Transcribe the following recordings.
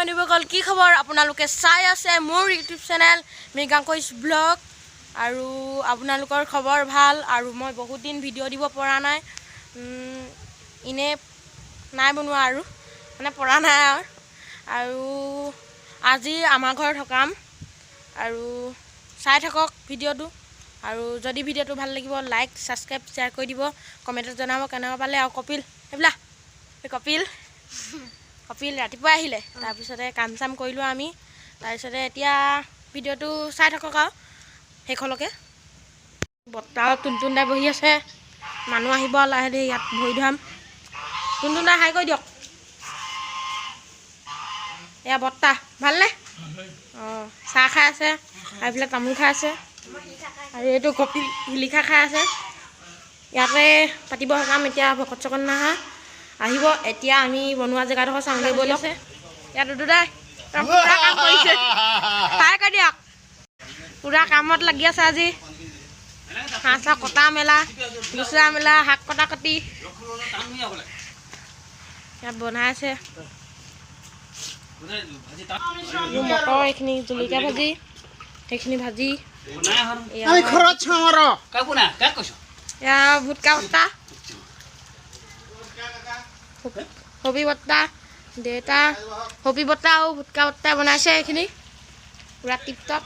বন্ধুসকল, কি খবৰ? আপোনালোকে চাই আছে মোৰ ইউটিউব চেনেল মৃগাংকইচ ব্লগ। আৰু আপোনালোকৰ খবৰ ভাল? আৰু মই বহুত দিন ভিডিঅ' দিব পৰা নাই, এনেই নাই বনোৱা আৰু মানে পৰা নাই আৰু আজি আমাৰ ঘৰত সকাম আৰু চাই থাকক ভিডিঅ'টো। আৰু যদি ভিডিঅ'টো ভাল লাগিব, লাইক, ছাবস্ক্ৰাইব, শ্বেয়াৰ কৰি দিব, কমেণ্টত জনাব কেনেকুৱা পালে। আৰু কপিল এইবিলাক, এই কপিল কপিল ৰাতিপুৱা আহিলে, তাৰপিছতে কাম চাম কৰিলোঁ আমি। তাৰপিছতে এতিয়া ভিডিঅ'টো চাই থাকক আৰু শেষলৈকে। বৰ্তা, টুনটুন দাই বহি আছে। মানুহ আহিব লাহে ধীৰে, ইয়াত ভৰি ধুৱাম। টুনটুন দাই হাই কৰি দিয়ক। এয়া বৰ্তা, ভালনে? অঁ, চাহ খাই আছে আৰু এইফালে তামোল খাই আছে আৰু এইটো কপিল শিলিখা খাই আছে। ইয়াতে পাতিব সকাম। এতিয়া ভকত চকত নাহা, আহিব। এতিয়া আমি বনোৱা জেগাডোখৰ চাওঁগৈ ব'লক। ইয়াত দুদাই পুৰা কাম কৰিছে, হাই কৰি দিয়ক। পুৰা কামত লাগি আছে আজি। হাঁহ চাহ কটা মেলা, গুচৰা মেলা, শাক কটা কটি ইয়াত বনাই আছে। এইবোৰ মটৰ, এইখিনি জলকীয়া ভাজি, সেইখিনি ভাজি। এয়া আমি ঘৰত চাওঁ আৰু। এয়া ভুটকা বৰ্তা, হবি বৰ্তা, দেউতা, হবি বৰ্তা আৰু ভুটকা বৰ্তাই বনাইছে এইখিনি পুৰা টিপ টপ।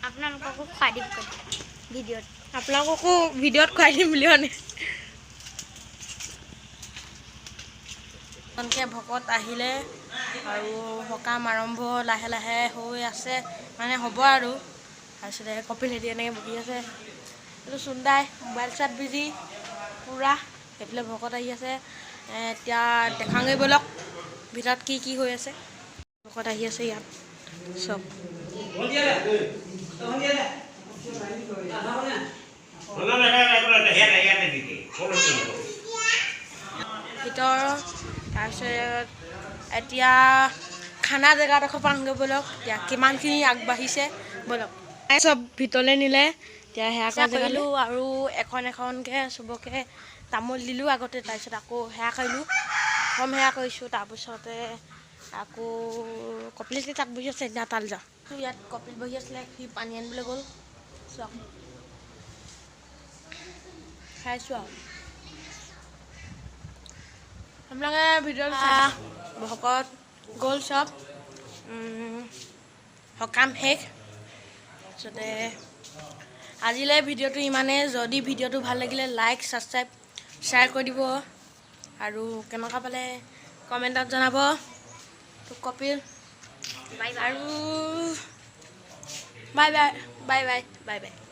আপোনালোককো খুৱাই দিম ভিডিঅ'ত। আপোনালোককো ভিডিঅ'ত খুৱাই দিম বুলি। মানে নতুনকৈ ভকত আহিলে আৰু সকাম আৰম্ভ লাহে লাহে হৈ আছে, মানে হ'ব আৰু। তাৰপিছতে কপিল হেঁতি এনেকৈ বহি আছে। এইটো চুন্দাই মোবাইল চোৱাত বিজি পূৰা। সেইফালে ভকত আহি আছে। এতিয়া দেখাওঁগৈ ব'লক ভিতৰত কি কি হৈ আছে। ভকত আহি আছে ইয়াত চব। ভিতৰত তাৰপিছত এতিয়া খানা জেগাডোখৰ পাওঁগৈ ব'লক। এতিয়া কিমানখিনি আগবাঢ়িছে ব'লক। চব ভিতৰলৈ নিলে। এতিয়া সেয়া কৰা কৰিলোঁ আৰু এখন এখনকৈ চবকে তামোল দিলোঁ আগতে, তাৰপিছত আকৌ সেয়া কৰিলোঁ, প্ৰথম সেয়া কৰিছোঁ। তাৰপিছতে আকৌ কপিল তাত বহি আছে, এতিয়া তালৈ যাওঁ। ইয়াত কপিল বহি আছিলে, সি পানী আনিবলৈ গ'ল। চাওক, খাইছোঁ আৰু আপোনালোকে ভিডিঅ'। ভকত গ'ল চব, সকাম শেষ। তাৰপিছতে আজিলৈ ভিডিঅ'টো ইমানেই। যদি ভিডিঅ'টো ভাল লাগিলে, লাইক, ছাবস্ক্ৰাইব, শ্বেয়াৰ কৰি দিব আৰু কেনেকুৱা পালে কমেণ্টত জনাব। তো কপিল বাই বাই। আৰু bye bye, bye bye, bye bye.